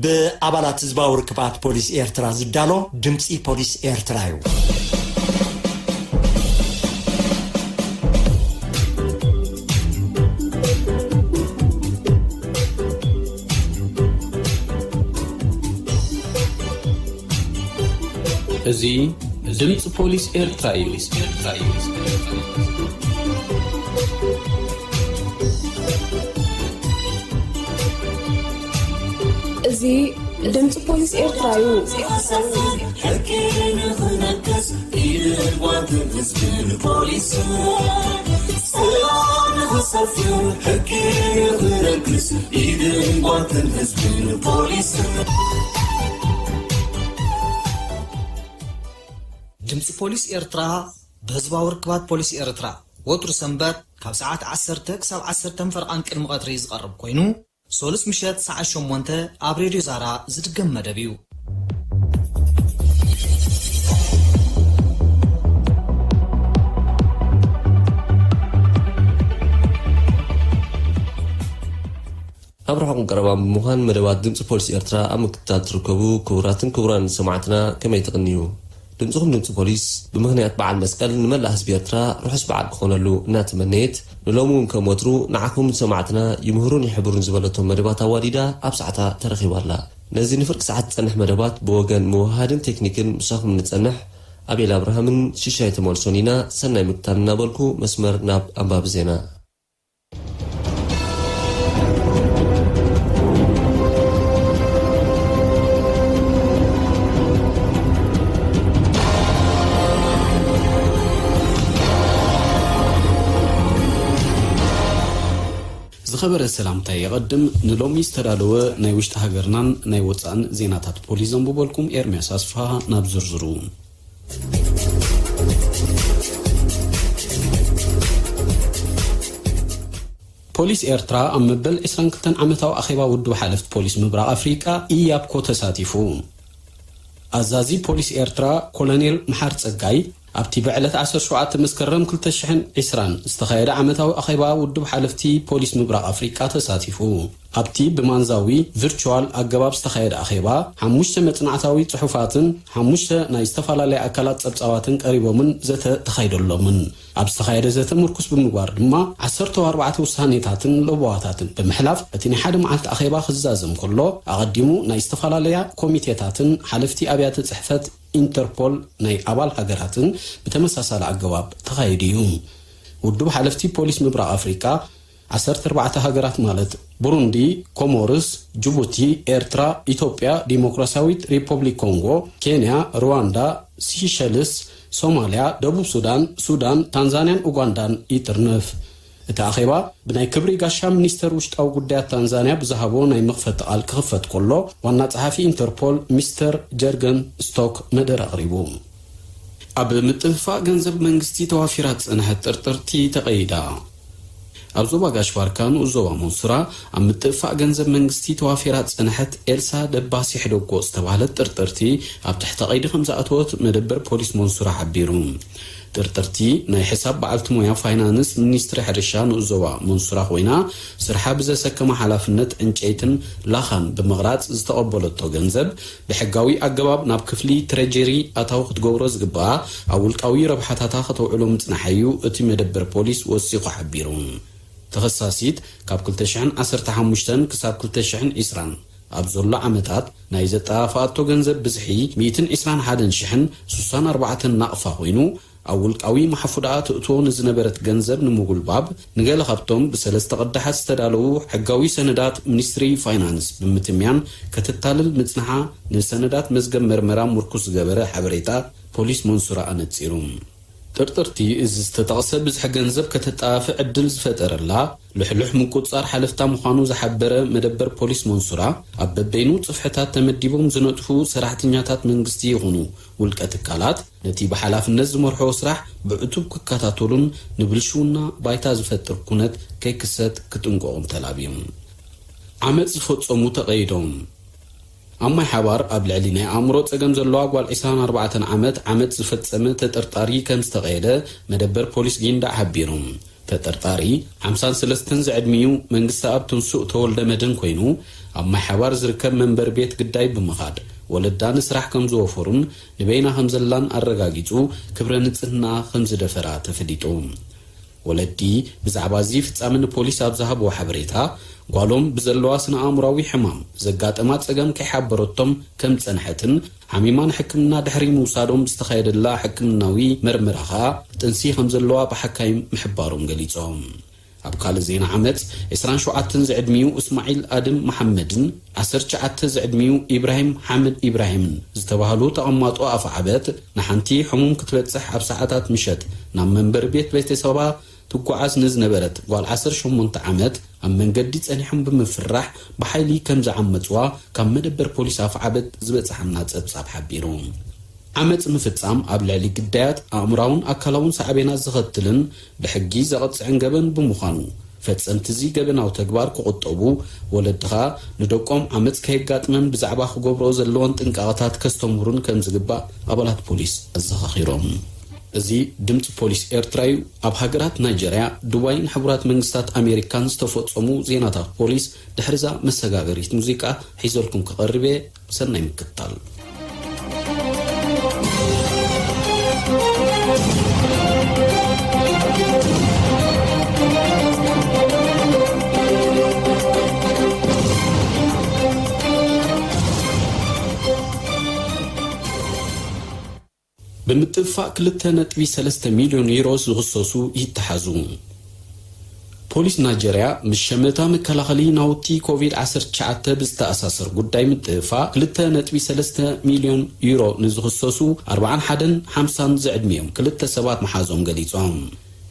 ብኣባላት ህዝባዊ ርክባት ፖሊስ ኤርትራ ዝዳሎ ድምጺ ፖሊስ ኤርትራ እዩ። እዚ ድምፂ ፖሊስ ኤርትራ እዩ። እዚ ድምፂ ፖሊስ ኤርትራ እዩ። ሕጊ ንኽነግስ ኢድን ጓንትን ህዝብን ፖሊስን ሰላም ንኽሰፍን ሕጊ ንኽነግስ ኢድን ጓንትን ህዝብን ፖሊስን። ድምፂ ፖሊስ ኤርትራ ብህዝባዊ ርክባት ፖሊስ ኤርትራ ወትሩ ሰንበት ካብ ሰዓት ዓሰርተ ክሳብ ዓሰርተ ፈርቓን ቅድሚ ቀትሪ ዝቐርብ ኮይኑ፣ ሶሉስ ምሸት ሰዓት ሸሞንተ ኣብ ሬድዮ ዛራ ዝድገም መደብ እዩ። ኣብ ርሑቕን ቀረባን ብምዃን መደባት ድምፂ ፖሊስ ኤርትራ ኣብ ምክትታል ትርከቡ ክቡራትን ክቡራን ሰማዕትና ከመይ ትቕንዩ? ድምፅኹም ድምፂ ፖሊስ ብምኽንያት በዓል መስቀል ንመላእ ህዝቢ ኤርትራ ርሑስ በዓል ክኾነሉ እናተመነየት፣ ንሎሚ እውን ከም ወትሩ ንዓኹም ንሰማዕትና ይምህሩን ይሕብሩን ዝበለቶም መደባት ኣዋዲዳ ኣብ ሰዓታ ተረኺባ ኣላ። ነዚ ንፍርቂ ሰዓት ዝጸንሕ መደባት ብወገን ምውህሃድን ቴክኒክን ምሳኹም ንጸንሕ ኣቤል ኣብርሃምን ሽሻይ ተመልሶን ኢና። ሰናይ ምክታል እናበልኩ መስመር ናብ ኣንባቢ ዜና። ዝኸበረ ሰላምታይ የቐድም። ንሎሚ ዝተዳለወ ናይ ውሽጢ ሃገርናን ናይ ወጻእን ዜናታት ፖሊስ ዘንብበልኩም ኤርምያስ ኣስፍሃ። ናብ ዝርዝሩ። ፖሊስ ኤርትራ ኣብ መበል ዕስራን ክልተን ዓመታዊ ኣኼባ ውድብ ሓለፍቲ ፖሊስ ምብራቕ ኣፍሪቃ፣ ኢያፕኮ፣ ተሳቲፉ። ኣዛዚ ፖሊስ ኤርትራ ኮሎኔል መሓር ጸጋይ ኣብቲ ብዕለት ዓሰርተ ሸውዓተ መስከረም ክልተ ሽሕን ዕስራን ዝተኻየደ ዓመታዊ ኣኼባ ውድብ ሓለፍቲ ፖሊስ ምብራቕ ኣፍሪቃ ተሳቲፉ። ኣብቲ ብማንዛዊ ቪርቹዋል ኣገባብ ዝተኻየደ ኣኼባ፣ ሓሙሽተ መጽናዕታዊ ጽሑፋትን ሓሙሽተ ናይ ዝተፈላለያ ኣካላት ጸብጻባትን ቀሪቦምን ዘተ ተኻይደሎምን። ኣብ ዝተኻየደ ዘተ ምርኩስ ብምግባር ድማ፣ ዓሰርተ ኣርባዕተ ውሳኔታትን ለበዋታትን ብምሕላፍ፣ እቲ ናይ ሓደ መዓልቲ ኣኼባ ክዛዘም ከሎ፣ ኣቐዲሙ ናይ ዝተፈላለያ ኮሚቴታትን ሓለፍቲ ኣብያተ ጽሕፈት ኢንተርፖል ናይ ኣባል ሃገራትን ብተመሳሳሊ ኣገባብ ተኻይዱ እዩ። ውድብ ሓለፍቲ ፖሊስ ምብራቕ ኣፍሪቃ፣ ዓሰርተ ኣርባዕተ ሃገራት ማለት፣ ቡሩንዲ፣ ኮሞርስ፣ ጅቡቲ፣ ኤርትራ፣ ኢትዮጵያ፣ ዲሞክራሲያዊት ሪፖብሊክ ኮንጎ፣ ኬንያ፣ ሩዋንዳ፣ ሲሸልስ፣ ሶማልያ፣ ደቡብ ሱዳን፣ ሱዳን፣ ታንዛንያን ኡጋንዳን ይጥርንፍ። እቲ ኣኼባ ብናይ ክብሪ ጋሻ ሚኒስተር ውሽጣዊ ጉዳያት ታንዛንያ ብዝሃቦ ናይ መኽፈቲ ቃል ክኽፈት ከሎ፣ ዋና ጸሓፊ ኢንተርፖል ሚስተር ጀርገን ስቶክ መደረ ኣቕሪቡ። ኣብ ምጥፍፋእ ገንዘብ መንግስቲ ተዋፊራ ዝጸንሐት ጥርጥርቲ ተቐይዳ። ኣብ ዞባ ጋሽ ባርካ ንኡስ ዞባ ሞንሱራ ኣብ ምጥፍፋእ ገንዘብ መንግስቲ ተዋፊራ ዝጸንሐት ኤልሳ ደባሲ ሕደጎ ዝተባህለት ጥርጥርቲ ኣብ ትሕቲ ቀይዲ ከም ዝኣተወት መደበር ፖሊስ ሞንሱራ ሓቢሩ። ጥርጥርቲ ናይ ሕሳብ በዓልቲ ሞያ ፋይናንስ ሚኒስትሪ ሕርሻ ንኡስ ዞባ ሞንሱራ ኮይና፣ ስርሓ ብዘሰከማ ሓላፍነት ዕንጨይትን ላኻን ብምቕራጽ ዝተቐበለቶ ገንዘብ ብሕጋዊ ኣገባብ ናብ ክፍሊ ትረጀሪ ኣታዊ ክትገብሮ ዝግብኣ ኣብ ውልቃዊ ረብሓታታ ከተውዕሎ ምጽናሓ እዩ እቲ መደበር ፖሊስ ወሲኹ ሓቢሩ። ተኸሳሲት ካብ ክልተ ሽሕን ዓሰርተ ሓሙሽተን ክሳብ ክልተ ሽሕን ዕስራን ኣብ ዘሎ ዓመታት ናይ ዘጠፋፍኣቶ ገንዘብ ብዝሒ ሚእትን ዕስራን ሓደን ሽሕን ስሳን ኣርባዕተን ናቕፋ ኮይኑ፣ ኣብ ውልቃዊ ማሕፉዳኣ ትእትዎ ንዝነበረት ገንዘብ ንምጉልባብ ንገለ ካብቶም ብሰለስተ ቅዳሓት ዝተዳለዉ ሕጋዊ ሰነዳት ሚኒስትሪ ፋይናንስ ብምትምያን ከተታልል ምጽንሓ ንሰነዳት መዝገብ መርመራ ምርኩስ ዝገበረ ሓበሬታ ፖሊስ መንሱራ ኣነጺሩ። ጥርጥርቲ እዚ ዝተጠቕሰ ብዝሒ ገንዘብ ከተጠፋፍእ ዕድል ዝፈጠረላ ልሕሉሕ ምቁጽጻር ሓለፍታ ምዃኑ ዝሓበረ መደበር ፖሊስ መንሱራ፣ ኣብ በበይኑ ጽፍሕታት ተመዲቦም ዝነጥፉ ሰራሕተኛታት መንግስቲ ይኹኑ ውልቀ ትካላት ነቲ ብሓላፍነት ዝመርሕዎ ስራሕ ብዕቱብ ክከታተሉን ንብልሽውና ባይታ ዝፈጥር ኩነት ከይክሰት ክጥንቀቑን ተላብዮም። ዓመጽ ዝፈጸሙ ተቐይዶም። ኣብ ማይ ሓባር ኣብ ልዕሊ ናይ ኣእምሮ ጸገም ዘለዋ ጓል ዕስራን ኣርባዕተን ዓመት ዓመጽ ዝፈጸመ ተጠርጣሪ ከም ዝተቐየደ መደበር ፖሊስ ጊንዳዕ ሓቢሩ። ተጠርጣሪ ሓምሳን ሰለስተን ዝዕድሚኡ መንግስተኣብ ትንሱእ ተወልደ መድህን ኮይኑ፣ ኣብ ማይ ሓባር ዝርከብ መንበሪ ቤት ግዳይ ብምኻድ ወለዳ ንስራሕ ከም ዝወፈሩን ንበይና ከም ዘላን ኣረጋጊጹ፣ ክብረ ንጽህና ከም ዝደፈራ ተፈሊጡ። ወለዲ ብዛዕባ እዚ ፍጻመ ንፖሊስ ኣብ ዝሃብዎ ሓበሬታ፣ ጓሎም ብዘለዋ ስነ ኣእምራዊ ሕማም ዘጋጠማ ጸገም ከይሓበረቶም ከም ዝጸንሐትን፣ ሓሚማ ንሕክምና ድሕሪ ምውሳዶም ዝተኻየደላ ሕክምናዊ መርመራ ኸኣ ጥንሲ ከም ዘለዋ ብሓካይም ምሕባሮም ገሊጾም። ኣብ ካልእ ዜና ዓመጽ፣ ዕስራን ሸውዓተን ዝዕድሚኡ እስማዒል ኣድም መሓመድን ዓሰርተ ትሽዓተ ዝዕድሚኡ ኢብራሂም ሓምድ ኢብራሂምን ዝተባህሉ ተቐማጦ ኣፍዓበት፣ ንሓንቲ ሕሙም ክትበጽሕ ኣብ ሰዓታት ምሸት ናብ መንበሪ ቤት ቤተሰባ ትጓዓዝ ንዝነበረት ጓል ዓሰርተ ሸሞንተ ዓመት ኣብ መንገዲ ጸኒሖም ብምፍራሕ ብሓይሊ ከም ዝዓመጽዋ ካብ መደበር ፖሊስ ኣፍዓበት ዝበጽሓና ጸብጻብ ሓቢሩ። ዓመጽ ምፍጻም ኣብ ልዕሊ ግዳያት ኣእምራውን ኣካላውን ሳዕቤናት ዘኸትልን ብሕጊ ዘቐጽዕን ገበን ብምዃኑ፣ ፈጸምቲ እዚ ገበናዊ ተግባር ክቑጠቡ፣ ወለድኻ ንደቆም ዓመጽ ከየጋጥመን ብዛዕባ ክገብርኦ ዘለዎን ጥንቃቐታት ከስተምህሩን ከም ዝግባእ ኣባላት ፖሊስ ኣዘኻኺሮም። እዚ ድምጺ ፖሊስ ኤርትራ እዩ። ኣብ ሃገራት ናይጀርያ፣ ዱባይን ሕቡራት መንግስታት ኣሜሪካን ዝተፈጸሙ ዜናታት ፖሊስ። ድሕሪዛ መሰጋገሪት ሙዚቃ ሒዘልኩም ክቐርብ እየ። ሰናይ ምክትታል። ብምጥፋእ ክልተ ነጥቢ ሰለስተ ሚልዮን ዩሮ ዝኽሰሱ ይተሓዙ። ፖሊስ ናይጀርያ ምስ ሸመታ መከላኸሊ ናውቲ ኮቪድ ዓሰርተ ትሽዓተ ብዝተኣሳሰር ጉዳይ ምጥፋእ ክልተ ነጥቢ ሰለስተ ሚልዮን ዩሮ ንዝኽሰሱ ኣርባዓን ሓደን ሓምሳን ዝዕድሚኦም ክልተ ሰባት መሓዞም ገሊጾም።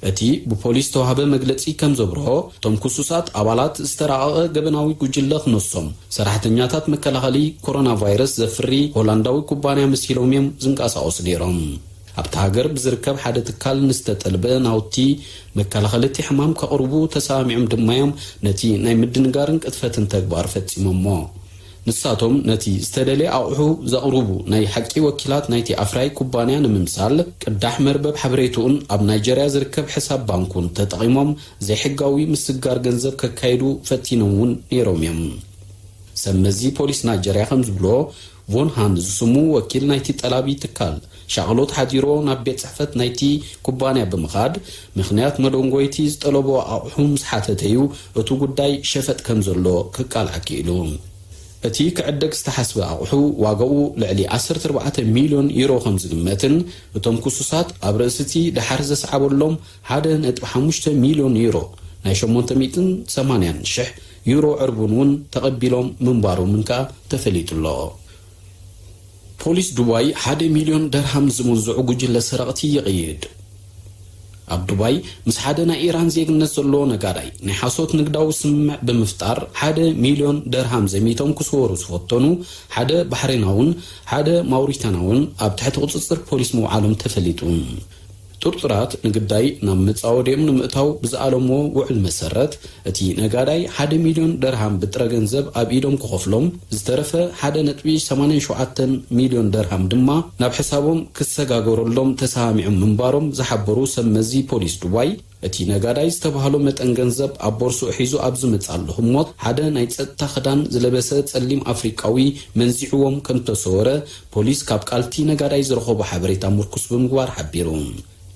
እቲ ብፖሊስ ዝተዋህበ መግለጺ ከም ዘብርሆ፣ እቶም ክሱሳት ኣባላት ዝተራቐቐ ገበናዊ ጉጅለ ክነሶም ሰራሕተኛታት መከላኸሊ ኮሮና ቫይረስ ዘፍሪ ሆላንዳዊ ኩባንያ መሲሎም እዮም ዝንቀሳቐሱ ነይሮም። ኣብቲ ሃገር ብዝርከብ ሓደ ትካል ንዝተጠልበ ናውቲ መከላኸሊ እቲ ሕማም ከቕርቡ ተሰማሚዖም ድማ እዮም ነቲ ናይ ምድንጋርን ቅጥፈትን ተግባር ፈጺሞሞ። ንሳቶም ነቲ ዝተደልየ ኣቑሑ ዘቕርቡ ናይ ሓቂ ወኪላት ናይቲ ኣፍራይ ኩባንያ ንምምሳል፣ ቅዳሕ መርበብ ሓበሬትኡን ኣብ ናይጀርያ ዝርከብ ሕሳብ ባንኩን ተጠቒሞም ዘይሕጋዊ ምስጋር ገንዘብ ከካይዱ ፈቲኖም እውን ነይሮም እዮም። ሰብ መዚ ፖሊስ ናይጀርያ ከም ዝብሎ፣ ቮን ሃን ዝስሙ ወኪል ናይቲ ጠላቢ ትካል፣ ሻቕሎት ሓዲርዎ ናብ ቤት ጽሕፈት ናይቲ ኩባንያ ብምኻድ፣ ምኽንያት መደንጎይቲ ዝጠለቦ ኣቑሑ ምስ ሓተተ'ዩ እቲ ጉዳይ ሸፈጥ ከም ዘሎ ክቃልዓ ክኢሉ። እቲ ክዕደግ ዝተሓስበ ኣቑሑ ዋጋኡ ልዕሊ ዓሰርተ ኣርባዕተ ሚልዮን ዩሮ ከም ዝግመትን፣ እቶም ክሱሳት ኣብ ርእሲ እቲ ደሓር ዘስዓበሎም ሓደ ነጥቢ ሓሙሽተ ሚልዮን ዩሮ፣ ናይ ሸሞንተ ሚእትን ሰማንያን ሽሕ ዩሮ ዕርቡን እውን ተቐቢሎም ምንባሮምን ከኣ ተፈሊጡ ኣሎ። ፖሊስ ዱባይ ሓደ ሚልዮን ደርሃም ዝምንዝዑ ጉጅለ ሰረቕቲ ይቕይድ። ኣብ ዱባይ ምስ ሓደ ናይ ኢራን ዜግነት ዘለዎ ነጋዳይ ናይ ሓሶት ንግዳዊ ስምምዕ ብምፍጣር ሓደ ሚልዮን ደርሃም ዘሚቶም ክስወሩ ዝፈተኑ ሓደ ባሕሬናውን ሓደ ማውሪታናውን ኣብ ትሕቲ ቁጽጽር ፖሊስ ምውዓሎም ተፈሊጡ። ጥርጡራት ንግዳይ ናብ መጻወዲኦም ንምእታው ብዝኣለምዎ ውዕል መሰረት፣ እቲ ነጋዳይ ሓደ ሚልዮን ደርሃም ብጥረ ገንዘብ ኣብ ኢዶም ክኸፍሎም፣ ዝተረፈ ሓደ ነጥቢ ሰማንያን ሸውዓተን ሚልዮን ደርሃም ድማ ናብ ሕሳቦም ክሰጋገረሎም ተሰማሚዖም ምንባሮም ዝሓበሩ ሰብ መዚ ፖሊስ ዱባይ፣ እቲ ነጋዳይ ዝተባህሎ መጠን ገንዘብ ኣብ ቦርስኡ ሒዙ ኣብ ዝመጽኣሉ ህሞት፣ ሓደ ናይ ጸጥታ ክዳን ዝለበሰ ጸሊም ኣፍሪቃዊ መንዚዕዎም ከም ዝተሰወረ ፖሊስ ካብ ቃልቲ ነጋዳይ ዝረኸቦ ሓበሬታ ምርኩስ ብምግባር ሓቢሩ።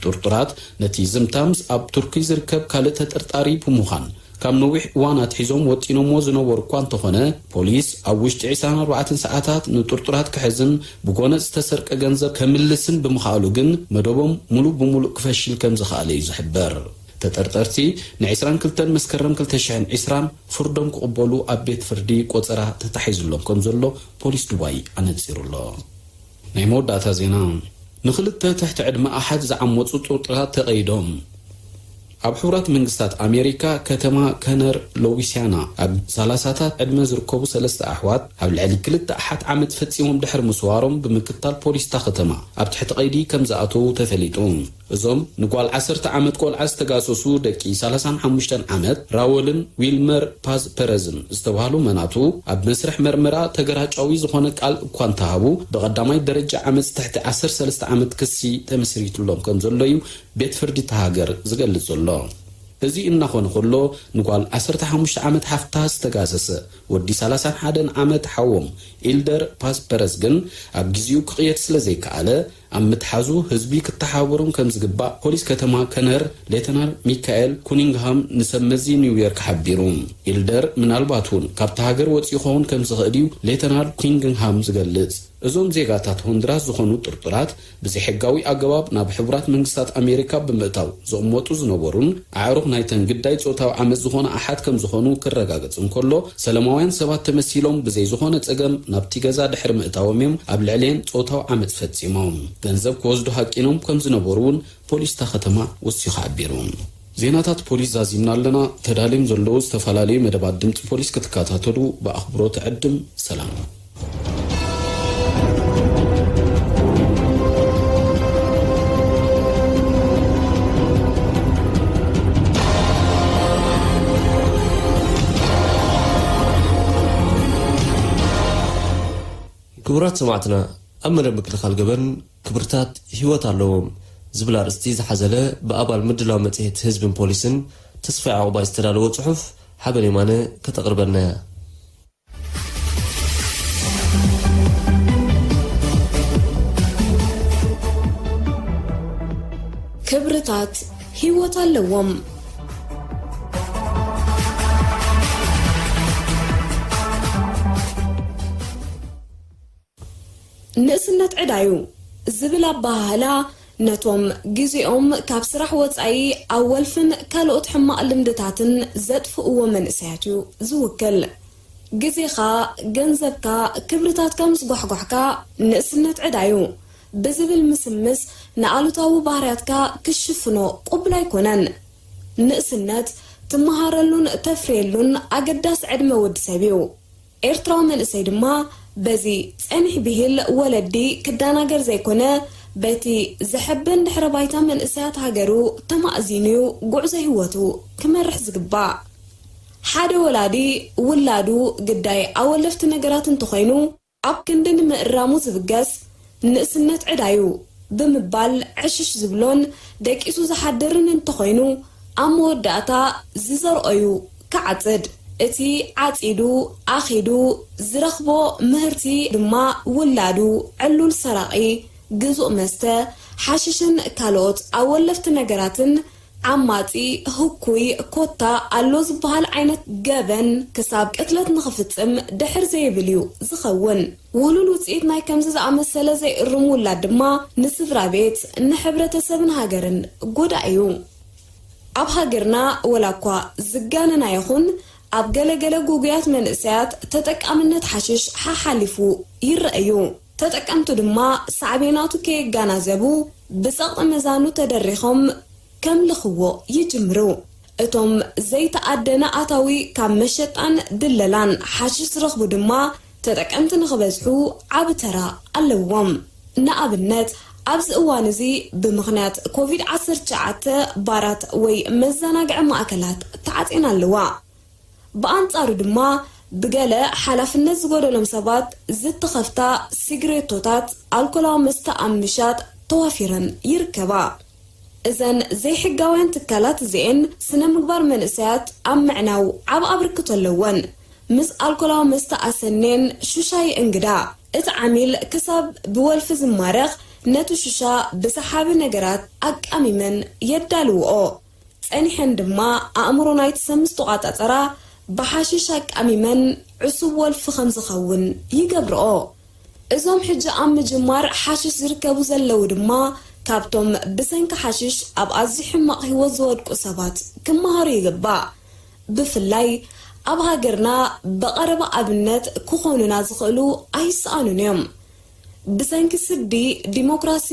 ጥርጡራት ነቲ ዝምታ ምስ ኣብ ቱርኪ ዝርከብ ካልእ ተጠርጣሪ ብምዃን ካብ ነዊሕ እዋን ኣትሒዞም ወጢኖሞ ዝነበሩ እኳ እንተኾነ፣ ፖሊስ ኣብ ውሽጢ ዕስራን ኣርባዕተን ሰዓታት ንጥርጡራት ክሕዝን ብጎነጽ ዝተሰርቀ ገንዘብ ከምልስን ብምኽኣሉ ግን መደቦም ሙሉእ ብሙሉእ ክፈሽል ከም ዝኸኣለ እዩ ዝሕበር። ተጠርጠርቲ ንዕስራን ክልተን መስከረም ክልተ ሽሕን ዕስራን ፍርዶም ክቕበሉ ኣብ ቤት ፍርዲ ቆጸራ ተታሒዙሎም ከም ዘሎ ፖሊስ ዱባይ ኣነጺሩ ኣሎ። ናይ መወዳእታ ዜና። ንኽልተ ትሕቲ ዕድመ ኣሓት ዝዓመጹ ጥርጡራት ተቐይዶም። ኣብ ሕቡራት መንግስታት ኣሜሪካ ከተማ ከነር ሎዊሲያና ኣብ ሰላሳታት ዕድመ ዝርከቡ ሰለስተ ኣሕዋት ኣብ ልዕሊ ክልተ ኣሓት ዓመጽ ፈጺሞም ድሕሪ ምስዋሮም ብምክታል ፖሊስ እታ ከተማ ኣብ ትሕቲ ቀይዲ ከም ዝኣተዉ ተፈሊጡ። እዞም ንጓል ዓሰርተ ዓመት ቆልዓ ዝተጋሰሱ ደቂ ሰላሳን ሓሙሽተን ዓመት ራወልን ዊልመር ፓዝ ፐረዝን ዝተባህሉ መናቱ ኣብ መስርሕ መርመራ ተገራጫዊ ዝኾነ ቃል እኳ እንተሃቡ፣ ብቐዳማይ ደረጃ ዓመጽ ትሕቲ ዓሰርተ ሰለስተ ዓመት ክሲ ተመስሪትሎም ከም ዘሎ እዩ ቤት ፍርዲ እታ ሃገር ዝገልጽ ዘሎ። እዚ እናኾነ ከሎ፣ ንጓል ዓሰርተ ሓሙሽተ ዓመት ሓፍታ ዝተጋሰሰ ወዲ ሰላሳን ሓደን ዓመት ሓዎም ኢልደር ፓስፐረስ ግን ኣብ ግዜኡ ክቕየድ ስለ ዘይከኣለ፣ ኣብ ምትሓዙ ህዝቢ ክተሓባበሮም ከም ዝግባእ ፖሊስ ከተማ ከነር ሌተናል ሚካኤል ኩኒንግሃም ንሰብ መዚ ኒውዮርክ ሓቢሩ። ኢልደር ምናልባት እውን ካብታ ሃገር ወፂኡ ክኸውን ከም ዝኽእል እዩ ሌተናል ኩኒንግሃም ዝገልጽ። እዞም ዜጋታት ሆንድራስ ዝኾኑ ጥርጡራት ብዘይሕጋዊ ኣገባብ ናብ ሕቡራት መንግስታት ኣሜሪካ ብምእታው ዝቕመጡ ዝነበሩን ኣዕሩኽ ናይተን ግዳይ ጾታዊ ዓመጽ ዝኾነ ኣሓት ከም ዝኾኑ ክረጋገጽ እንከሎ፣ ሰላማውያን ሰባት ተመሲሎም ብዘይ ዝኾነ ጸገም ናብቲ ገዛ ድሕሪ ምእታዎም እዮም ኣብ ልዕሊኤን ጾታዊ ዓመጽ ፈጺሞም። ገንዘብ ክወስዱ ሃቂኖም ከም ዝነበሩ እውን ፖሊስ እታ ከተማ ወሲኹ ሓቢሩ። ዜናታት ፖሊስ ዛዚምና ኣለና። ተዳልዮም ዘለዉ ዝተፈላለዩ መደባት ድምጺ ፖሊስ ክትከታተሉ ብኣኽብሮት እዕድም። ሰላም። ክቡራት ሰማዕትና፣ ኣብ መደብ ምክልኻል ገበን ክብርታት ህይወት ኣለዎም ዝብል ኣርእስቲ ዝሓዘለ ብኣባል ምድላው መጽሔት ህዝብን ፖሊስን ተስፋ ያዕቆባይ ዝተዳለወ ጽሑፍ ሓበን የማነ ከተቕርበልና እያ። ክብርታት ህይወት ኣለዎም። ንእስነት ዕዳዩ ዝብል ኣበሃህላ ነቶም ግዜኦም ካብ ስራሕ ወጻኢ ኣብ ወልፍን ካልኦት ሕማቕ ልምድታትን ዘጥፍእዎ መንእሰያት እዩ ዝውክል። ግዜኻ፣ ገንዘብካ፣ ክብርታትካ ምስ ጓሕጓሕካ ንእስነት ዕዳዩ ብዝብል ምስምስ ንኣሉታዊ ባህርያትካ ክሽፍኖ ቅቡል ኣይኮነን። ንእስነት ትመሃረሉን ተፍርየሉን ኣገዳሲ ዕድመ ወዲ ሰብ እዩ። ኤርትራዊ መንእሰይ ድማ በዚ ጸኒሕ ብሂል ወለዲ ክደናገር ዘይኮነ፣ በቲ ዘሐብን ድሕረ ባይታ መንእሰያት ሃገሩ ተማእዚኑ'ዩ ጉዕዞ ህይወቱ ክመርሕ ዝግባእ። ሓደ ወላዲ ውላዱ ግዳይ ኣወለፍቲ ነገራት እንተኾይኑ፣ ኣብ ክንዲ ንምእራሙ ዝብገስ፣ ንእስነት ዕዳዩ ብምባል ዕሽሽ ዝብሎን ደቂሱ ዝሓድርን እንተኾይኑ፣ ኣብ መወዳእታ ዝዘርኦ'ዩ ክዓጽድ። እቲ ዓጺዱ ኣኺዱ ዝረኽቦ ምህርቲ ድማ ውላዱ ዕሉል ሰራቒ፣ ግዙእ መስተ፣ ሓሽሽን ካልኦት ኣወለፍቲ ነገራትን ዓማጺ፣ ህኩይ፣ ኮታ ኣሎ ዝበሃል ዓይነት ገበን ክሳብ ቅትለት ንኽፍጽም ድሕር ዘይብል እዩ ዝኸውን። ውህሉል ውጽኢት ናይ ከምዚ ዝኣመሰለ ዘይእርም ውላድ ድማ ንስድራ ቤት፣ ንሕብረተሰብን ሃገርን ጎዳኢ እዩ። ኣብ ሃገርና ወላ እኳ ዝጋነን ኣይኹን ኣብ ገለ ገለ ጉጉያት መንእሰያት ተጠቃምነት ሓሽሽ ሓሓሊፉ ይረአ እዩ። ተጠቀምቱ ድማ ሳዕቤናቱ ከየጋናዘቡ ብጸቕጢ መዛኑ ተደሪኾም ከምልኽዎ ይጅምሩ። እቶም ዘይተኣደነ ኣታዊ ካብ መሸጣን ድለላን ሓሽሽ ዝረኽቡ ድማ ተጠቀምቲ ንኽበዝሑ ዓቢ ተራ ኣለዎም። ንኣብነት ኣብዚ እዋን እዚ ብምኽንያት ኮቪድ ዓሰርተ ትሽዓተ ባራት ወይ መዘናግዒ ማእከላት ተዓጽየን ኣለዋ። ብኣንጻሩ ድማ ብገለ ሓላፍነት ዝጎደሎም ሰባት ዝተኸፍታ ሲግሬቶታት ኣልኮላዊ መስተ ኣብ ምሻጥ ተዋፊረን ይርከባ። እዘን ዘይሕጋውያን ትካላት እዚኤን ስነ ምግባር መንእሰያት ኣብ ምዕናው ዓቢ ኣበርክቶ ኣለወን። ምስ ኣልኮላዊ መስተ ኣሰኔን ሹሻ የእንግዳ። እቲ ዓሚል ክሳብ ብወልፊ ዝማረኽ ነቲ ሹሻ ብሰሓቢ ነገራት ኣቃሚመን የዳልውኦ። ጸኒሐን ድማ ኣእምሮ ናይቲ ሰብ ምስ ተቋጻጸራ ብሓሽሽ ኣቃሚመን ዕሱብ ወልፊ ከም ዝኸውን ይገብርኦ። እዞም ሕጂ ኣብ ምጅማር ሓሽሽ ዝርከቡ ዘለዉ ድማ ካብቶም ብሰንኪ ሓሽሽ ኣብ ኣዝዩ ሕማቕ ህይወት ዝወድቁ ሰባት ክመሃሩ ይግባእ። ብፍላይ ኣብ ሃገርና ብቐረባ ኣብነት ክኾኑና ዝኽእሉ ኣይሰኣኑን እዮም። ብሰንኪ ስዲ ዲሞክራሲ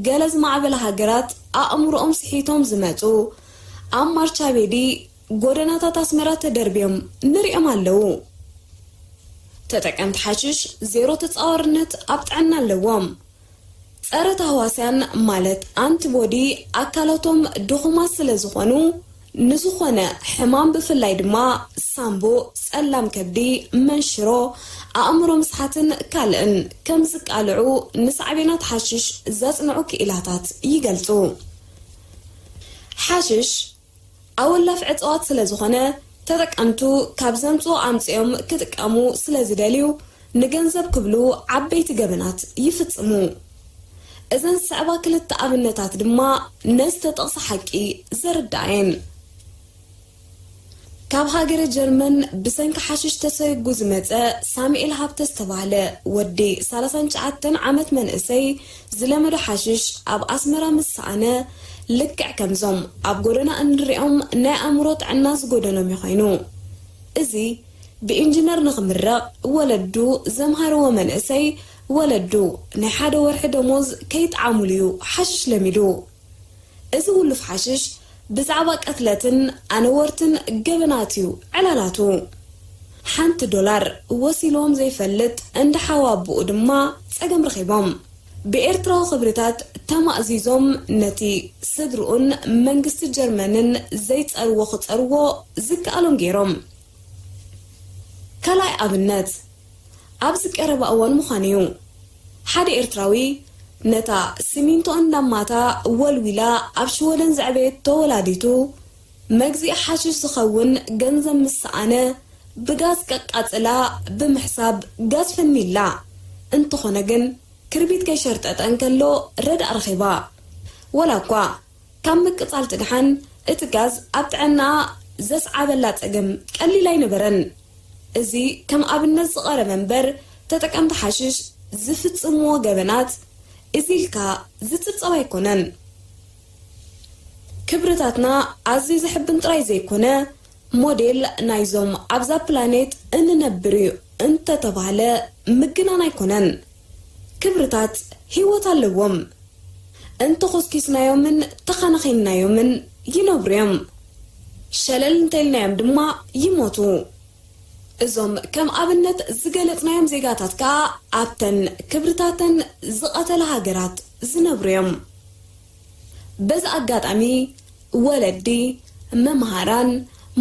ገለ ዝማዕበላ ሃገራት ኣእምሮኦም ስሒቶም ዝመጹ ኣብ ማርቻቤዲ ጎደናታት ኣስመራ ተደርብዮም ንሪኦም ኣለዉ። ተጠቀምቲ ሓሽሽ ዜሮ ተጻዋርነት ኣብ ጥዕና ኣለዎም። ጸረ ታህዋስያን ማለት ኣንቲቦዲ ኣካላቶም ድኹማት ስለ ዝኾኑ ንዝኾነ ሕማም ብፍላይ ድማ ሳምቦ፣ ጸላም ከብዲ፣ መንሽሮ፣ ኣእምሮ ምስሓትን ካልእን ከም ዝቃልዑ ንሳዕቤናት ሓሽሽ ዘጽንዑ ክኢላታት ይገልጹ። ሓሽሽ ኣወላፍ ዕፅዋት ስለ ዝኾነ፣ ተጠቀምቱ ካብ ዘምፅኦ ኣምፂኦም ክጥቀሙ ስለ ዝደልዩ፣ ንገንዘብ ክብሉ ዓበይቲ ገበናት ይፍፅሙ። እዘን ዝስዕባ ክልተ ኣብነታት ድማ ነዚ ተጠቕሰ ሓቂ ዘርድኣ እየን። ካብ ሃገረ ጀርመን ብሰንኪ ሓሽሽ ተሰጉ ዝመጸ ሳሙኤል ሃብተ ዝተባህለ ወዲ ሰላሳን ትሽዓተን ዓመት መንእሰይ፣ ዝለመዶ ሓሽሽ ኣብ ኣስመራ ምስ ሰኣነ፣ ልክዕ ከምዞም ኣብ ጎደና እንሪኦም ናይ ኣእምሮ ጥዕና ዝጎደሎም እዩ ኮይኑ። እዚ ብኢንጂነር ንኽምረቕ ወለዱ ዘምሃርዎ መንእሰይ፣ ወለዱ ናይ ሓደ ወርሒ ደሞዝ ከይጠዓሙሉ እዩ ሓሽሽ ለሚዱ። እዚ ውሉፍ ሓሽሽ ብዛዕባ ቅትለትን ኣነወርትን ገበናት እዩ ዕላላቱ። ሓንቲ ዶላር ወሲልዎም ዘይፈልጥ እንዳ ሓው ኣቦኡ ድማ ጸገም ረኺቦም። ብኤርትራዊ ክብርታት ተማእዚዞም ነቲ ስድርኡን መንግስቲ ጀርመንን ዘይጸርዎ ክጸርዎ ዝከኣሎም ገይሮም። ካልኣይ ኣብነት፣ ኣብዚ ቀረባ እዋን ምዃኑ እዩ። ሓደ ኤርትራዊ ነታ ሲሚንቶ እንዳማታ ወልዊላ ኣብ ሽወደን ዘዕበየቶ ወላዲቱ፣ መግዝኢ ሓሽሽ ዝኸውን ገንዘብ ምስ ሰኣነ፣ ብጋዝ ቀቃጽላ ብምሕሳብ ጋዝ ፈኒላ። እንተኾነ ግን፣ ክርቢት ከይሸርጠጠ እንከሎ ረድኣ ረኺባ። ወላ እኳ ካብ ምቅጻል ትድሓን፣ እቲ ጋዝ ኣብ ጥዕናኣ ዘስዓበላ ጸገም ቀሊል ኣይነበረን። እዚ ከም ኣብነት ዝቐረበ እምበር፣ ተጠቀምቲ ሓሽሽ ዝፍጽምዎ ገበናት እዚ ኢልካ ዝጽብጸብ ኣይኮነን። ክብርታትና ኣዝዩ ዘሕብን ጥራይ ዘይኮነ፣ ሞዴል ናይዞም ኣብዛ ፕላኔት እንነብር እዩ እንተተባህለ ምግናን ኣይኮነን። ክብርታት ህይወት ኣለዎም። እንተኾስኪስናዮምን ተኸናኺንናዮምን ይነብሩ እዮም። ሸለል እንተኢልናዮም ድማ ይሞቱ። እዞም ከም ኣብነት ዝገለጽናዮም ዜጋታት ከኣ ኣብተን ክብርታተን ዝቐተላ ሃገራት ዝነብሩ እዮም። በዚ ኣጋጣሚ ወለዲ፣ መምሃራን፣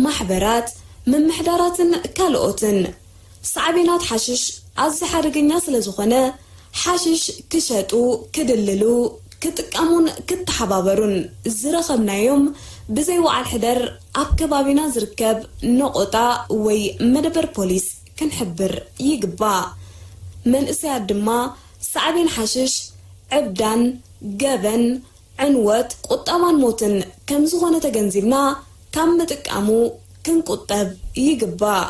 ማሕበራት፣ ምምሕዳራትን ካልኦትን ሳዕቤናት ሓሽሽ ኣዝዩ ሓደገኛ ስለ ዝኾነ፣ ሓሽሽ ክሸጡ፣ ክድልሉ፣ ክጥቀሙን ክተሓባበሩን ዝረኸብናዮም ብዘይ ወዓል ሕደር ኣብ ከባቢና ዝርከብ ነቖጣ ወይ መደበር ፖሊስ ክንሕብር ይግባእ። መንእሰያት ድማ ሳዕቤን ሓሽሽ ዕብዳን፣ ገበን፣ ዕንወት፣ ቁጠባን ሞትን ከም ዝኾነ ተገንዚብና ካብ ምጥቃሙ ክንቁጠብ ይግባእ።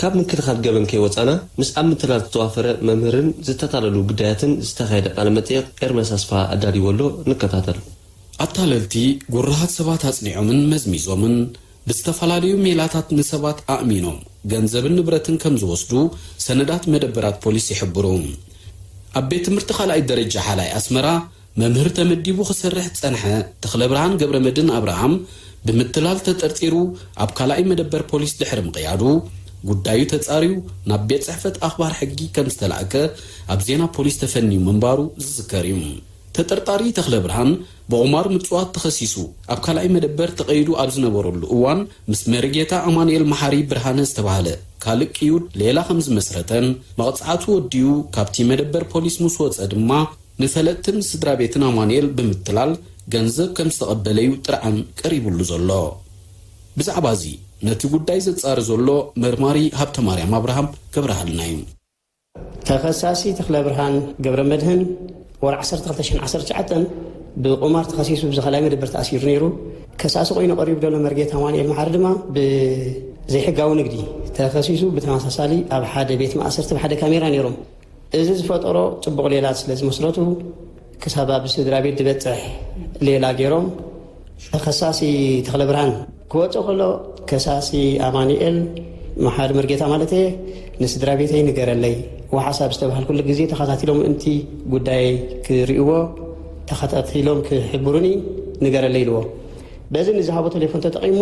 ካብ ምክልኻል ገበን ከይወጻና፣ ምስ ኣብ ምትላል ዝተዋፈረ መምህርን ዝተታለሉ ግዳያትን ዝተኻየደ ቃለ መጠይቕ ኤርምያስ ኣስፍሃ ኣዳልይዎ ኣሎ፣ ንከታተል። ኣታለልቲ ጉራሃት ሰባት ኣጽኒዖምን መዝሚዞምን ብዝተፈላለዩ ሜላታት ንሰባት ኣእሚኖም ገንዘብን ንብረትን ከም ዝወስዱ ሰነዳት መደበራት ፖሊስ ይሕብሩ። ኣብ ቤት ትምህርቲ ካልኣይ ደረጃ ሓላይ ኣስመራ መምህር ተመዲቡ ክሰርሕ ዝጸንሐ ተኽለብርሃን ገብረመድህን ኣብርሃም ብምትላል ተጠርጢሩ ኣብ ካልኣይ መደበር ፖሊስ ድሕሪ ምቕያዱ፣ ጉዳዩ ተጻርዩ ናብ ቤት ጽሕፈት ኣኽባር ሕጊ ከም ዝተላእከ ኣብ ዜና ፖሊስ ተፈንዩ ምንባሩ ዝዝከር እዩ። ተጠርጣሪ ተኽለብርሃን ብቑማር ምጽዋት ተኸሲሱ ኣብ ካልኣይ መደበር ተቐይዱ ኣብ ዝነበረሉ እዋን፣ ምስ መሪጌታ ኣማኑኤል መሓሪ ብርሃነ ዝተባህለ ካልእ ቅዩድ ሌላ ከም ዝመስረተን፣ መቕጻዕቱ ወዲኡ ካብቲ መደበር ፖሊስ ምስ ወጸ ድማ፣ ንፈለጥትን ስድራ ቤትን ኣማኑኤል ብምትላል ገንዘብ ከም ዝተቐበለ'ዩ ጥርዓን ቀሪቡሉ ዘሎ። ብዛዕባ እዚ ነቲ ጉዳይ ዘጻሪ ዘሎ መርማሪ ሃብተማርያም ኣብርሃም ከብርሃልና እዩ። ተኸሳሲ ተኽለብርሃን ገብረመድህን ወርሒ ዓሰርተ ክልተ ሽሕን ዓሰርተ ትሽዓተን ብቁማር ተኸሲሱ ብዚ ካልኣይ መደበር ተኣሲሩ ነይሩ። ከሳሲ ኮይኑ ቀሪቡ ዘሎ መርጌታ ኣማኑኤል መሓሪ ድማ ብዘይሕጋዊ ንግዲ ተኸሲሱ ብተመሳሳሊ ኣብ ሓደ ቤት ማእሰርቲ ብሓደ ካሜራ ነይሮም። እዚ ዝፈጠሮ ጽቡቕ ሌላ ስለ ዝመስረቱ፣ ክሳብ ኣብ ስድራ ቤት ዝበጽሕ ሌላ ገይሮም፣ ተኸሳሲ ተኽለብርሃን ክወጽእ ከሎ፣ ከሳሲ ኣማኑኤል መሓሪ መርጌታ ማለት እየ፣ "ንስድራ ቤተይ ንገረለይ፣ ዋሓስ ኣብ ዝተባህልኩሉ ግዜ ተኸታቲሎም ምእንቲ ጉዳየይ ክርእይዎ፣ ተኸታቲሎም ክሕብሩኒ ንገረለይ" ኢልዎ። በዚ ንዝሃቦ ቴሌፎን ተጠቒሙ፣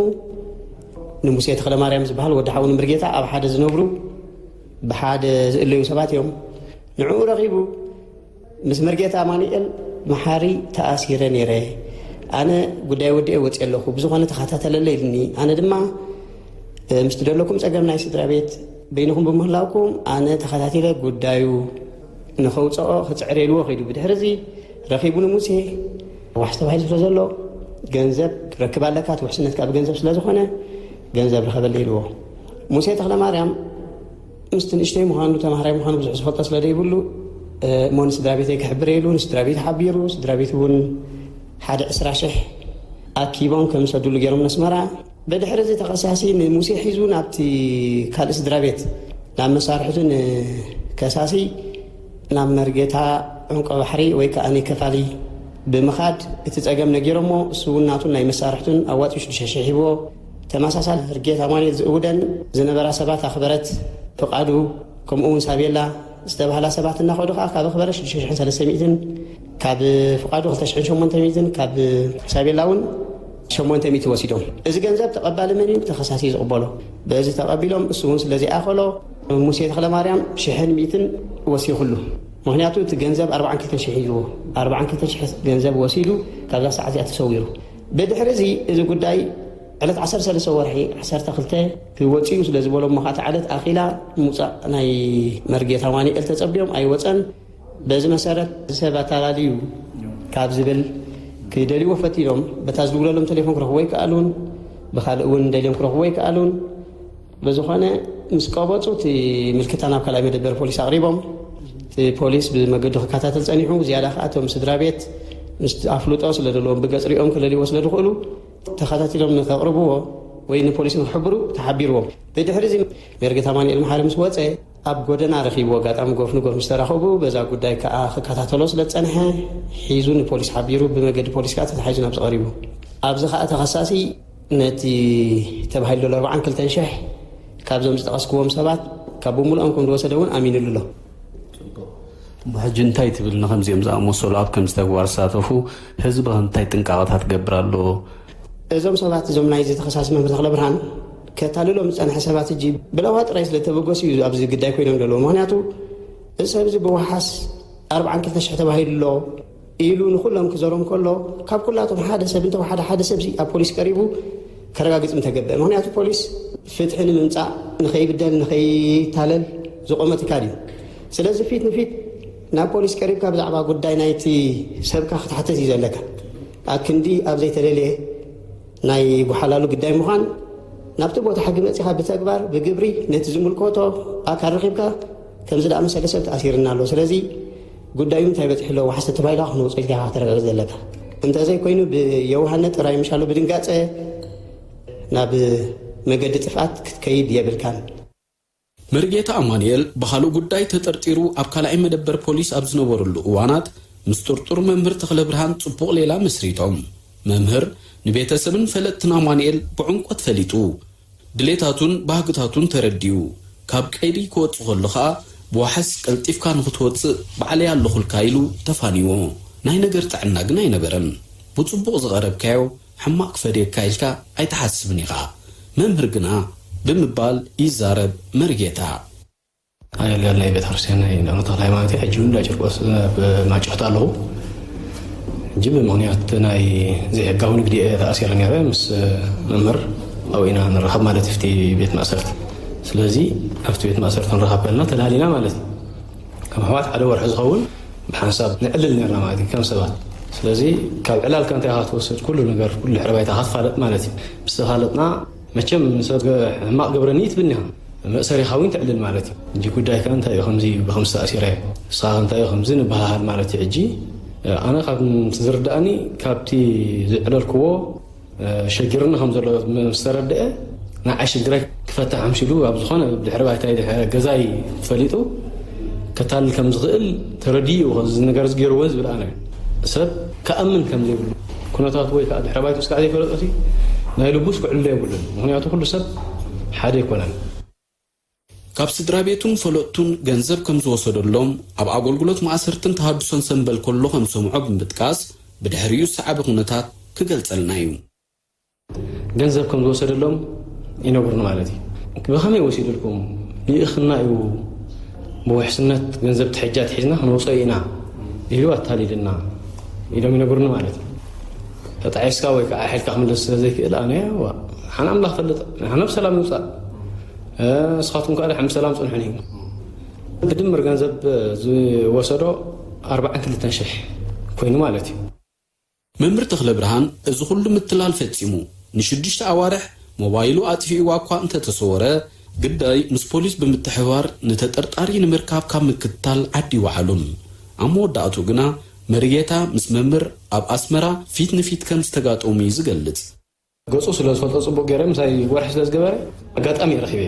ንሙሴ ተኽለማርያም ዝበሃል ወዲ ሓዉ ንምርጌታ ኣብ ሓደ ዝነብሩ ብሓደ ዝእለዩ ሰባት እዮም። ንዕኡ ረኺቡ፣ ምስ መርጌታ ኣማኑኤል መሓሪ ተኣሲረ ነይረ። ኣነ ጉዳይ ወዲኤ ወፂአ ኣለኹ፣ ብዝኾነ ተኸታተለለ ኢልኒ። ኣነ ድማ ምስ ትደለኩም ፀገም ናይ ስድራ ቤት በይንኹም ብምህላውኩም ኣነ ተኸታቲለ ጉዳዩ ንኸውፅኦ ክፅዕር ኢልዎ ኸይዱ። ብድሕሪ እዚ ረኺቡ ንሙሴ ዋሕስ ተባሂሉ ስለ ዘሎ ገንዘብ ረክብ ኣለካ፣ እቲ ውሕስነት ካብ ገንዘብ ስለ ዝኾነ ገንዘብ ርኸበለ ኢልዎ። ሙሴ ተኽለ ማርያም ምስቲ ንእሽተይ ምዃኑ፣ ተማሃራይ ምዃኑ ብዙሕ ዝፈልጦ ስለ ዘይብሉ፣ እሞ ንስድራ ቤተይ ክሕብር ኢሉ ንስድራ ቤት ሓቢሩ፣ ስድራ ቤት እውን ሓደ ዕስራ ሽሕ ኣኪቦም ከም ዝሰዱሉ ገይሮም ነስመራ። ብድሕሪ እዚ ተኸሳሲ ንሙሴ ሒዙ ናብቲ ካልእ ስድራ ቤት ናብ መሳርሕቱ ንከሳሲ ናብ መርጌታ ዕንቆ ባሕሪ ወይ ከዓ ከፋሊ ብምኻድ እቲ ፀገም ነጊሮሞ፣ እሱ እውን ናቱን ናይ መሳርሕቱን ኣዋፂኡ ሽዱሽተ ሽሕ ሂብዎ። ተመሳሳሊ ህርጌት ኣማኑኤል ዝእውደን ዝነበራ ሰባት ኣኽበረት ፍቓዱ፣ ከምኡ እውን ሳቤላ ዝተባህላ ሰባት እናኸዱ ከዓ ካብ ኣኽበረት ሽዱሽተ ሽሕን ሰለስተ ሚእትን፣ ካብ ፍቓዱ ክልተ ሽሕን ሸሞንተ ሚእትን፣ ካብ ሳቤላ እውን ሸሞንተ ሚእቲ ወሲዶም። እዚ ገንዘብ ተቐባሊ መን እዩ? ተኸሳሲ ዝቕበሎ። በዚ ተቐቢሎም እሱ እውን ስለ ዘይኣኸሎ ሙሴ ተኽለማርያም ሽሕን ሚእትን ወሲኹሉ። ምኽንያቱ እቲ ገንዘብ ኣርባዓን ክልተን ሽሕ ሒዝዎ፣ ኣርባዓን ክልተን ሽሕ ገንዘብ ወሲዱ ካብዛ ሰዓት እዚኣ ተሰዊሩ። ብድሕሪ እዚ እዚ ጉዳይ ዕለት ዓሰርተ ሰለስተ ወርሒ ዓሰርተ ክልተ ክወፅኡ ስለ ዝበሎም፣ መኻቲ ዓለት ኣኺላ ምውፃእ ናይ መርጌታ ኣማኑኤል ተፀብዮም ኣይወፀን። በዚ መሰረት ሰብ ኣታላልዩ ካብ ዝብል ክደልይዎ ፈቲኖም፣ በታ ዝድውለሎም ቴሌፎን ክረኽቦ ኣይከኣሉን፣ ብኻልእ እውን ደልዮም ክረኽቦ ኣይከኣሉን። ብዝኾነ ምስ ቀበፁ እቲ ምልክታ ናብ ካልኣይ መደበር ፖሊስ ኣቕሪቦም፣ እቲ ፖሊስ ብመገዱ ክከታተል ፀኒሑ። ዝያዳ ከዓ እቶም ስድራ ቤት ምስ ኣፍልጦ ስለ ዘለዎም ብገፅ ሪኦም ክለልይዎ ስለ ዝኽእሉ ተኸታቲሎም ንከቕርብዎ ወይ ንፖሊስ ንክሕብሩ ተሓቢርዎም። ብድሕሪ እዚ መርጌታ ኣማኑኤል መሓሪ ምስ ወፀ ኣብ ጎደና ረኺብዎ። ኣጋጣሚ ጎፍ ንጎፍ ምስ ተራኸቡ በዛ ጉዳይ ከዓ ክከታተሎ ስለ ዝፀንሐ ሒዙ ንፖሊስ ሓቢሩ ብመገዲ ፖሊስ ከዓ ተታሒዙ ናብዚ ቀሪቡ። ኣብዚ ከዓ ተኸሳሲ ነቲ ተባሂሉ ዘሎ ኣርባዓን ክልተን ሽሕ ካብዞም ዝጠቐስክዎም ሰባት ካብ ብምልኦም ከም ዝወሰደ እውን ኣሚኑሉ ኣሎ። ሕጂ እንታይ ትብል ንከምዚኦም ዝኣመሰሉ ኣብ ከምዚ ተግባር ዝሳተፉ ህዝቢ ከ እንታይ ጥንቃቐታት ክገብር ኣለዎ? እዞም ሰባት እዞም ናይዚ ተኸሳሲ መምህር ተኽለ ብርሃን ከታልሎም ዝፀንሐ ሰባት እጂ ብለውሃ ጥራይ ስለተበገሱ እዩ ኣብዚ ግዳይ ኮይኖም ዘለዉ። ምክንያቱ እዚ ሰብ እዚ ብወሓስ ኣርባዓን ክልተ ሽሕ ተባሂሉ ኣሎ ኢሉ ንኩሎም ክዘሮም ከሎ ካብ ኩላቶም ሓደ ሰብ እንተወሓደ ሓደ ሰብ ኣብ ፖሊስ ቀሪቡ ከረጋግፅ ምተገበአ። ምክንያቱ ፖሊስ ፍትሒ ንምምፃእ ንከይብደል ንከይታለል ዝቆመ ትካል እዩ። ስለዚ ፊት ንፊት ናብ ፖሊስ ቀሪብካ ብዛዕባ ጉዳይ ናይቲ ሰብካ ክትሓተት እዩ ዘለካ። ኣክንዲ ኣብ ዘይተደልየ ናይ ጓሓላሉ ግዳይ ምዃን ናብቲ ቦታ ሕጊ መፂኻ ብተግባር ብግብሪ ነቲ ዝምልከቶ ኣካል ረኺብካ ከምዚ ደኣ መሰለ ሰብ ተኣሲርና ኣሎ። ስለዚ ጉዳዩ እንታይ በፂሑ ኣሎ ዋሕሰ ተባሂልካ ክነውፅኦ ኢልካ ኢኻ ከተረጋግፅ ዘለካ። እንተዘይኮይኑ ብየውሃነት ጥራይ ምሻሉ ብድንጋፀ ናብ መገዲ ጥፍኣት ክትከይድ የብልካን። መርጌታ ኣማኑኤል ብኻልእ ጉዳይ ተጠርጢሩ ኣብ ካልኣይ መደበር ፖሊስ ኣብ ዝነበረሉ እዋናት ምስ ጥርጡር መምህር ተኽለብርሃን ጽቡቕ ሌላ መስሪቶም። መምህር ንቤተሰብን ፈለጥትን ኣማኑኤል ብዕምቆት ፈሊጡ። ድሌታቱን ባህግታቱን ተረዲኡ። ካብ ቀይዲ ክወጽእ ከሎ ኸኣ ብዋሕስ ቀልጢፍካ ንኽትወጽእ ባዕለይ ኣለኹልካ ኢሉ ተፋንይዎ። ናይ ነገር ጥዕና ግን ኣይነበረን። ብጽቡቕ ዝቐረብካዮ ሕማቕ ክፈድየካ ኢልካ ኣይትሓስብን ኢኻ። መምህር ግና ብምባል ይዛረብ መርጌታ። ኣገልጋሊ ናይ ቤተ ክርስቲያን ናይ ኣቡነ ተክለ ሃይማኖት እየ። ሕጂ እውን እንዳ ጨርቆስ ኣብ ማጭሕቲ ኣለኹ። ሕጂ ብምኽንያት ናይ ዘይሕጋዊ ንግዲ እየ ተኣሲረ ነይረ። ምስ መምህር ኣብኡ ኢና ንራኸብ ማለት እዩ፣ ኣብቲ ቤት ማእሰርቲ። ስለዚ ኣብቲ ቤት ማእሰርቲ ንራኸብ ከለና ተላሊና ማለት እዩ። ከም ኣሕዋት ሓደ ወርሒ ዝኸውን ብሓንሳብ ንዕልል ነርና ማለት እዩ ከም ሰባት። ስለዚ ካብ ዕላልካ እንታይ ኢኻ ትወስድ፣ ኩሉ ነገር ኩሉ ድሕሪ ባይታኻ ትፋለጥ ማለት እዩ። ምስ ተፋለጥና መቸም ንሰብ ሕማቕ ገብረኒ ትብል ኢኻ፣ መእሰሪኻ እውን ትዕልል ማለት እዩ። ሕጂ ጉዳይካ እንታይ እዩ ከምዚ ብኸምዚ ተኣሲረ፣ ንስኻ እንታይ እዩ ከምዚ ንበሃሃል ማለት እዩ። ሕጂ ኣነ ካብ ዝርዳእኒ ካብቲ ዝዕለልክዎ ሸጊርኒ ከም ዘሎ ምስ ተረድአ ንዓይ ሽግረይ ክፈትሕ ኣምሲሉ ኣብ ዝኾነ ድሕሪ ባይታይ ድሕሪ ገዛይ ፈሊጡ ከታልል ከም ዝኽእል ተረዲኡ እዚ ነገር ዝገይርዎ ዝብል ኣነ ሰብ ክኣምን ከም ዘይብሉ ኩነታቱ ወይ ከዓ ድሕሪ ባይቱ ስካዕ ዘይፈለጦ ናይ ልቡስ ክዕልሎ የብሉን። ምክንያቱ ኩሉ ሰብ ሓደ ኣይኮነን። ካብ ስድራ ቤቱን ፈለጥቱን ገንዘብ ከም ዝወሰደሎም፣ ኣብ ኣገልግሎት ማእሰርትን ተሃድሶን ሰንበል ከሎ ከም ዝሰምዖ ብምጥቃስ፣ ብድሕሪኡ ዝሰዓበ ኩነታት ክገልጸልና እዩ። ገንዘብ ከም ዝወሰደሎም ይነግሩኒ ማለት እዩ። ብኸመይ ወሲድልኩም? ልኢኽና እዩ፣ ብውሕስነት ገንዘብ ትሕጃ ትሒዝና ክንወፅኦ ኢና ኢሉ ኣታሊልና ኢሎም ይነግሩኒ ማለት እዩ። ተጣዒስካ ወይ ከዓ ሓይልካ ክምለስ ስለ ዘይክእል ኣነ ሓን ኣምላኽ ፈልጥ። ንሕና ብሰላም ንውፃእ። ንስኻትኩም ከዓ ድሓን ብሰላም ፅንሑን እዩ። ብድምር ገንዘብ ዝወሰዶ ኣርባዓን ክልተን ሽሕ ኮይኑ ማለት እዩ። መምህር ተኽለ ብርሃን እዚ ኩሉ ምትላል ፈጺሙ ንሽዱሽተ ኣዋርሕ ሞባይሉ ኣጥፊእዋ እኳ እንተተሰወረ፣ ግዳይ ምስ ፖሊስ ብምትሕብባር ንተጠርጣሪ ንምርካብ ካብ ምክትታል ዓዲ ይወዓሉን። ኣብ መወዳእቱ ግና መሪጌታ ምስ መምህር ኣብ ኣስመራ ፊት ንፊት ከም ዝተጋጠሙ እዩ ዝገልጽ። ገጹ ስለ ዝፈልጦ ጽቡቕ ገይረ ምሳይ ወርሒ ስለ ዝገበረ ኣጋጣሚ ረኺበ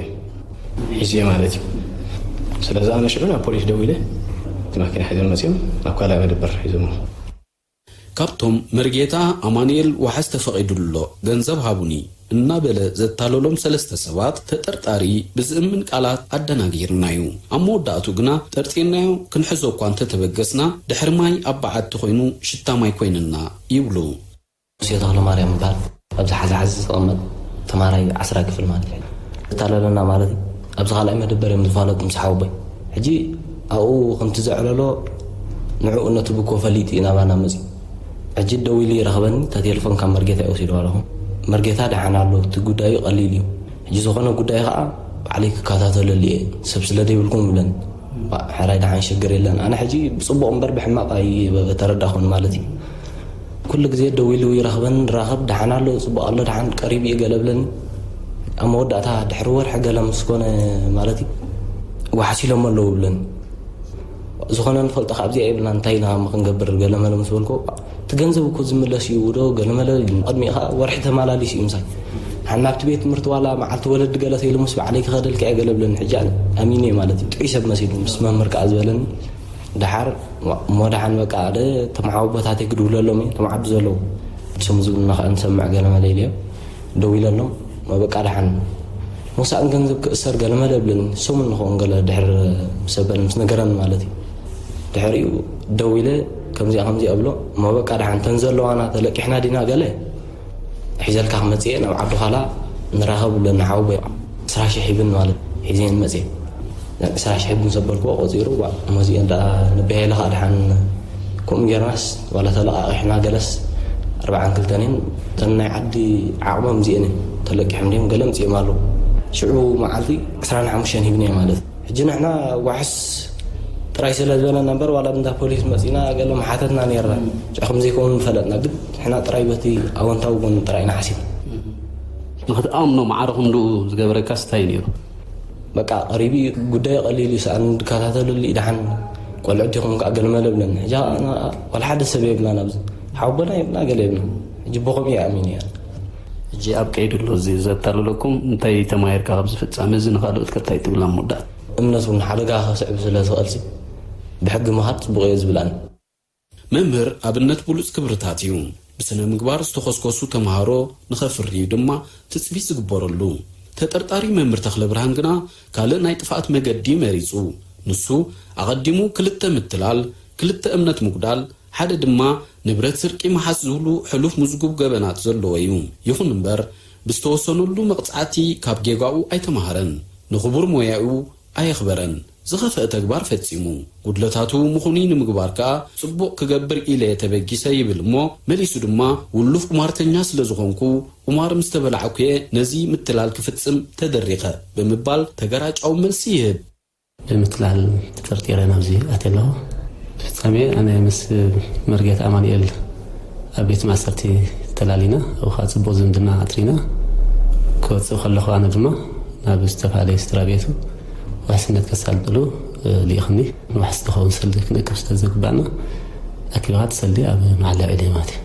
ሒዝየ ማለት እዩ። ስለዚ ኣነ ሽዑ ናብ ፖሊስ ደዊለ እቲ ማኪና ሒዞም መጺኦም ናብ ካልኣይ መደበር ሒዞሞ። ካብቶም መርጌታ ኣማኑኤል ዋሕስ ተፈቒዱሎ ገንዘብ ሃቡኒ እናበለ ዘታለሎም ሰለስተ ሰባት ተጠርጣሪ ብዝእምን ቃላት ኣደናጊርናዩ። ኣብ መወዳእቱ ግና ጠርጢርናዮ ክንሕዞ እኳ እንተተበገስና ድሕሪ ማይ ኣብ በዓቲ ኮይኑ ሽታ ማይ ኮይንና ይብሉ። ሙሴ ተኽለማርያም ይበሃል። ኣብዚ ሓዚ ሓዚ ዝቕመጥ ተማሃራይ ዓስራ ክፍል ማለት እዩ። ተታለለና ማለት እዩ። ኣብዚ ካልኣይ መደበር እዮም ዝፋለጡ ምስ ሓወቦይ። ሕጂ ኣብኡ ከምቲ ዘዕለሎ ንዕኡ ነቲ ብኮ ፈሊጡ እዩ ናባና መፂኡ። ሕጂ ደዊሉ ይረኽበኒ፣ እታ ቴሌፎን ካብ መርጌታ እዩ ወሲድዋ ኣለኹ። መርጌታ ደሓን ኣሎ፣ እቲ ጉዳዩ ቀሊል እዩ። ሕጂ ዝኾነ ጉዳይ ከዓ ባዕለይ ክከታተለሉ እየ፣ ሰብ ስለ ዘይብልኩም ይብለኒ። ሕራይ ደሓን ሽግር የለን። ኣነ ሕጂ ብፅቡቕ እምበር ብሕማቕ ኣይተረዳኹን ማለት እዩ። ኩሉ ግዜ ደዊሉ ይረኽበን ራኸብ ደሓን ኣሎ ጽቡቕ ኣሎ ደሓን ቀሪቡ እዩ ገለ ብለኒ። ኣብ መወዳእታ ድሕሪ ወርሒ ገለ ምስ ኮነ ማለት እዩ ዋሕስ ኢሎም ኣለዉ ብለኒ። ዝኾነ ንፈልጦ ካብ እዚኣ የብልና እንታይ ኢና እሞ ክንገብር ገለ መለ ምስ በልኮ እቲ ገንዘብ እኮ ዝምለስ እዩ ዶ ገለ መለ ኢሉ ቅድሚኡ ከዓ ወርሒ ተመላሊስ እዩ ምሳይ ሓን ናብቲ ቤት ትምህርቲ ዋላ መዓልቲ ወለዲ ገለ ተይሉ ምስ ባዕለይ ክኸደልካ እየ ገለ ብለኒ ሕጂ ኣነ ኣሚነ ማለት እዩ ጥዑይ ሰብ መሲሉ ምስ መምህር ከዓ ዝበለኒ ደሓር እሞ ደሓን በቃ ኣደ ተመሓውቦታተይ ክድውለሎም እየ ተመዓዱ ዘለዉ ሰሙ ዝብሉና ከዓ ንሰምዕ ገለ መለ ኢለዮም ደው ኢለሎም እሞ በቃ ደሓን መውሳእን ገንዘብ ክእሰር ገለ መለ ብለኒ ሰሙን ንኸውን ገለ ድሕር ምስ ኣበለ ምስ ነገረኒ ማለት እዩ ድሕሪኡ ደው ኢለ ከምዚኣ ከምዚኣ እብሎ እሞ በቃ ደሓን ተን ዘለዋና ተለቂሕና ዲና ገለ ሒዘልካ ክመፅእ እየ ናብ ዓዲ ዃላ ንራኸብ ብለኒ ሓወቦይ ዕስራ ሽሕ ሂብኒ ማለት ሒዘየን መፅየ ዕስራ ሽሕ ሂብኒ ዘበልክዎ ቆፂሩ እሞ እዚአን ደኣ ንበሄለ ከዓ ደሓን ከምኡ ጌርናስ ዋላ ተለቃቂሕና ገለስ ኣርብዓን ክልተን እየን እተን ናይ ዓዲ ዓቕሞም እዚአን እየን ተለቂሖም ድዮም ገለ ምፅኦም ኣለዉ ሽዑ መዓልቲ ዕስራን ሓሙሽተን ሂብኒ እየ ማለት ሕጂ ንሕና ዋሕስ ጥራይ ስለ ዝበለና እምበር ዋላ እንዳ ፖሊስ መፂና ገለ ምሓተትና ነይርና ሽዑ ከምዘይከውን ምፈለጥና ግን ንሕና ጥራይ በቲ ኣወንታዊ ጎኑ ጥራይ ኢና ሓሲብና ንክትኣምኖ ማዕረ ክንድኡ ዝገበረካስ እንታይ ነይሩ በቃ ቀሪቡ እዩ ጉዳዩ ቀሊል እዩ ሰኣን ድከታተለሉ እዩ ደሓን ቆልዑ ዲኹም ከዓ ገለመለ ብለኒ ሕጂ ዋላ ሓደ ሰብ የብልናን ኣብዚ ሓወቦና የብልና ገለ የብልና ሕጂ ቦኸም እዩ ኣሚን እያ ሕጂ ኣብ ቀይዲ ኣሎ እዚ ዘታለለኩም እንታይ ተማሂርካ ካብዚ ፍጻመ እዚ ንካልኦት ከ እንታይ ትብል ኣብ መወዳእታ እምነት እውን ሓደጋ ከስዕብ ስለ ዝኽእል ሲ ብሕጊ ምኻድ ፅቡቕ እየ ዝብል ኣነ። መምህር ኣብነት ብሉፅ ክብርታት እዩ። ብስነ ምግባር ዝተኾስኮሱ ተምሃሮ ንኸፍርዩ ድማ ትፅቢት ዝግበረሉ። ተጠርጣሪ መምህር ተኽለብርሃን ግና ካልእ ናይ ጥፍኣት መገዲ መሪፁ። ንሱ ኣቐዲሙ ክልተ ምትላል፣ ክልተ እምነት ምጉዳል፣ ሓደ ድማ ንብረት ስርቂ ምሓዝ ዝብሉ ሕሉፍ ምዝጉብ ገበናት ዘለዎ እዩ። ይኹን እምበር ብዝተወሰነሉ መቕፃዕቲ ካብ ጌጋኡ ኣይተምሃረን። ንኽቡር ሞያኡ ኣየኽበረን። ዝኸፍአ ተግባር ፈፂሙ። ጉድለታቱ ምኹኑይ ንምግባር ከኣ ፅቡቕ ክገብር ኢለ እየ ተበጊሰ ይብል እሞ መሊሱ ድማ ውሉፍ ቁማርተኛ ስለ ዝኾንኩ ቁማር ምስ ተበላዕኩ እየ ነዚ ምትላል ክፍፅም ተደሪኸ ብምባል ተገራጫዊ መልሲ ይህብ። ብምትላል ተጠርጢረ ናብዚ ኣትየ ኣለኹ። ፍጻሜ ኣነ ምስ መርጌታ ኣማኑኤል ኣብ ቤት ማእሰርቲ ተላሊና ኣብኡ ከዓ ፅቡቕ ዝምድና ኣጥሪና ክወፅእ ከለኹ ኣነ ድማ ናብ ዝተፈላለየ ስድራ ቤቱ ዋሕስነት ከሳልጥሉ ልኢኽኒ ንዋሕስ ዝኸውን ሰልዲ ክንእክብ ስለ ዘግባእና ኣኪብኻ እቲ ሰልዲ ኣብ መዓላ ዕልየ ማለት እዩ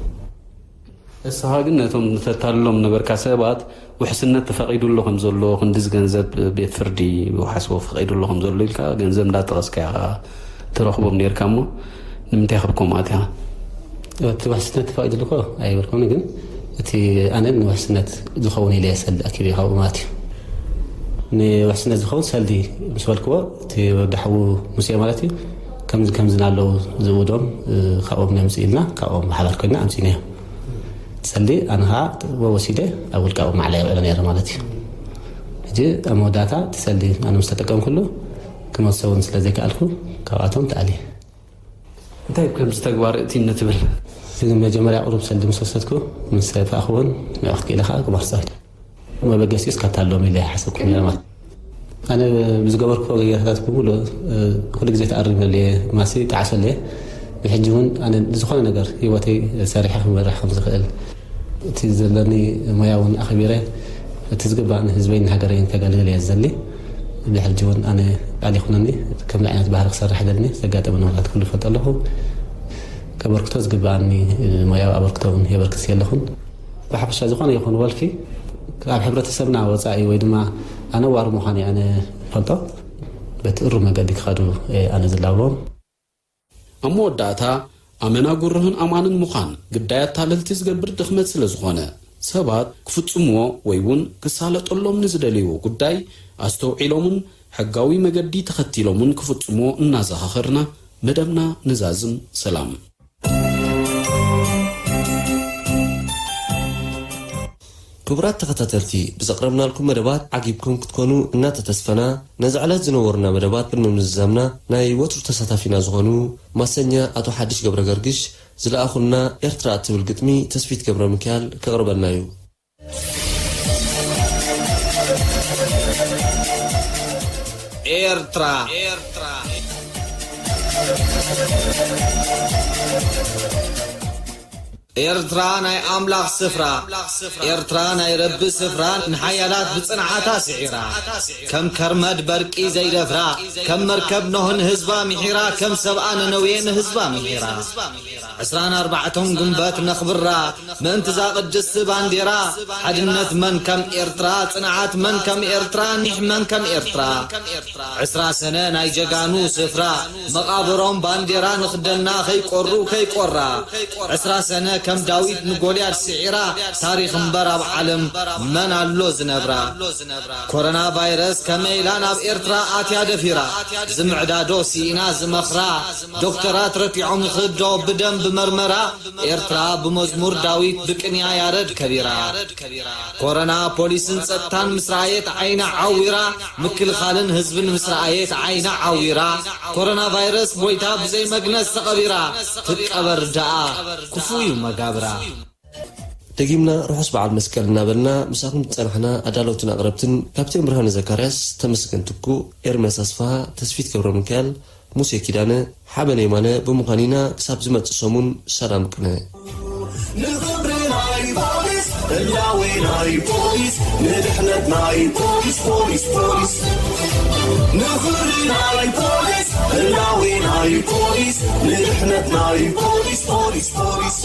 እስኻ ግን ነቶም ተታልሎም ነበርካ ሰባት ውሕስነት ተፈቒዱ ኣሎ ከም ዘሎ ክንዲ ዝገንዘብ ቤት ፍርዲ ብውሓስ ፈቒዱ ኣሎ ከም ዘሎ ኢልካ ገንዘብ እንዳጠቐስካ ኢኻ ትረኽቦም ነርካ እሞ ንምንታይ ካብ ከምኡ ኣትኻ እቲ ውሕስነት ተፈቒዱ እኮ ኣይበልኩን ግን እቲ ኣነ ንውሕስነት ዝኸውን ኢለ ሰልዲ ኣኪበ ካብኡ ማለት እዩ ንውሕስነት ዝኸውን ሰልዲ ምስ በልክዎ እቲ ወዲ ሓዉ ሙሴ ማለት እዩ ከምዚ ከምዚ ናለው ዝውዶም ካብኦም ነምፅእ ኢልና ካብኦም ብሓባር ኮይና ኣምፂናዮ ሰልዲ ኣነ ከዓ ወሲደ ኣብ ውልቃዊ ማዕላ የውዕሎ ነይረ ማለት እዩ ሕጂ ኣብ መወዳእታ እቲ ሰልዲ ኣነ ምስ ተጠቀምኩሉ ክመልሶ እውን ስለ ዘይከኣልኩ ካብኣቶም ተኣልየ እንታይ ከምዚ ተግባር እቲኒ ትብል መጀመርያ ቁሩብ ሰልዲ ምስ ወሰድኩ፣ ምስ ተኣኽቦን ንዕኽቲ ኢለ ከዓ ግንባር ፃዊት። መበገሲኡስ ካብታ ኣሎም ኢለ ሓሰብኩ ነይረ ማለት። ኣነ ብዝገበርኩ ገይረታት ብምሉእ ኩሉ ግዜ ተኣርመለየ ማሲ ጣዕሰለየ። ብሕጂ እውን ኣነ ዝኾነ ነገር ህይወተይ ሰሪሐ ክመርሕ ከም ዝኽእል፣ እቲ ዘለኒ ሞያ እውን ኣኽቢረ፣ እቲ ዝግባእ ንህዝበይን ንሃገረይን ከገልግል እየ ዝደሊ። ብሕጂ እውን ኣነ ቃል ይኹነኒ፣ ከምዚ ዓይነት ባህሪ ክሰርሕ ደልኒ። ዘጋጠመ ነገራት ኩሉ ፈልጦ ኣለኹ። ከበርክቶ ዝግባኣኒ ሞያዊ ኣበርክቶ እውን የበርክት ኣለኹን። ብሓፈሻ ዝኾነ ይኹን ወልፊ ካብ ሕብረተሰብና ወፃኢ ወይ ድማ ኣነዋሪ ምዃኑ ኣነ ፈልጦ፣ በቲ እሩ መገዲ ክኸዱ ኣነ ዝላዎም። ኣብ መወዳእታ፣ ኣመና ጉርህን ኣማንን ምዃን ግዳይ ኣታለልቲ ዝገብር ድኽመት ስለ ዝኾነ፣ ሰባት ክፍጽምዎ ወይ እውን ክሳለጠሎም ንዝደልይዎ ጉዳይ ኣስተውዒሎምን ሕጋዊ መገዲ ተኸቲሎምን ክፍጽምዎ እናዘኻኸርና መደብና ንዛዝም። ሰላም። ክቡራት ተኸታተልቲ፣ ብዘቕረብናልኩም መደባት ዓጊብኩም ክትኮኑ እናተተስፈና፣ ነዚ ዕለት ዝነበሩና መደባት ብምምዝዛምና፣ ናይ ወትሩ ተሳታፊና ዝኾኑ ማሰኛ ኣቶ ሓድሽ ገብረ ገርግሽ ዝለኣኹልና ኤርትራ እትብል ግጥሚ ተስፊት ገብረ ሚካኤል ከቕርበልና እዩ። ኤርትራ ኤርትራ ናይ ኣምላኽ ስፍራ፣ ኤርትራ ናይ ረቢ ስፍራ፣ ንሓያላት ብጽንዓታ ስዒራ፣ ከም ከርመድ በርቂ ዘይደፍራ፣ ከም መርከብ ኖህ ንህዝባ ምሒራ፣ ከም ሰብኣ ነነዌ ንህዝባ ምሒራ። ዕስራን ኣርባዕተን ጉንበት ነኽብራ፣ ምእንቲ እዛ ቅድስቲ ባንዴራ፣ ሓድነት መን ከም ኤርትራ፣ ጽንዓት መን ከም ኤርትራ፣ ኒሕ መን ከም ኤርትራ። ዕስራ ሰነ ናይ ጀጋኑ ስፍራ፣ መቓብሮም ባንዴራ ንኽደና ከይቆሩ ከይቆራ። ዕስራ ሰነ ከም ዳዊት ንጎልያድ ስዒራ፣ ታሪኽ እምበር ኣብ ዓለም መን ኣሎ ዝነብራ። ኮሮና ቫይረስ ከመይ ኢላ ናብ ኤርትራ ኣትያ ደፊራ፣ ዝምዕዳዶ ስኢና ዝመኽራ፣ ዶክተራት ረቲዖም ይኽዶ ብደንብ መርመራ። ኤርትራ ብመዝሙር ዳዊት ብቅንያ ያረድ ከቢራ። ኮረና ፖሊስን ጸጥታን ምስ ረኣየት ዓይና ዓዊራ፣ ምክልኻልን ህዝብን ምስ ረኣየት ዓይና ዓዊራ። ኮረና ቫይረስ ሞይታ ብዘይ መግነዝ ተቐቢራ። ትቀበር ደኣ ክፉ እዩ መጋብራ። ደጊምና ርሑስ በዓል መስቀል እናበልና ምሳኹም ዝጸናሕና ኣዳለውትን ኣቕረብትን ካፕቴን ብርሃነ ዘካርያስ፣ ተመስገን ትኩ፣ ኤርምያስ ኣስፍሃ፣ ተስፊት ገብረ ሚካኤል፣ ሙሴ ኪዳነ፣ ሓበን የማነ ብምዃን ኢና ክሳብ ዝመጽእ ሰሙን ሰላም ቅነ። ንኽብሪ ናይ ፖሊስ ህላዌ ናይ ፖሊስ ንድሕነት ናይ ፖሊስ ፖሊስ ፖሊስ ንኽብሪ ናይ ፖሊስ ህላዌ ናይ ፖሊስ ንድሕነት ናይ ፖሊስ ፖሊስ ፖሊስ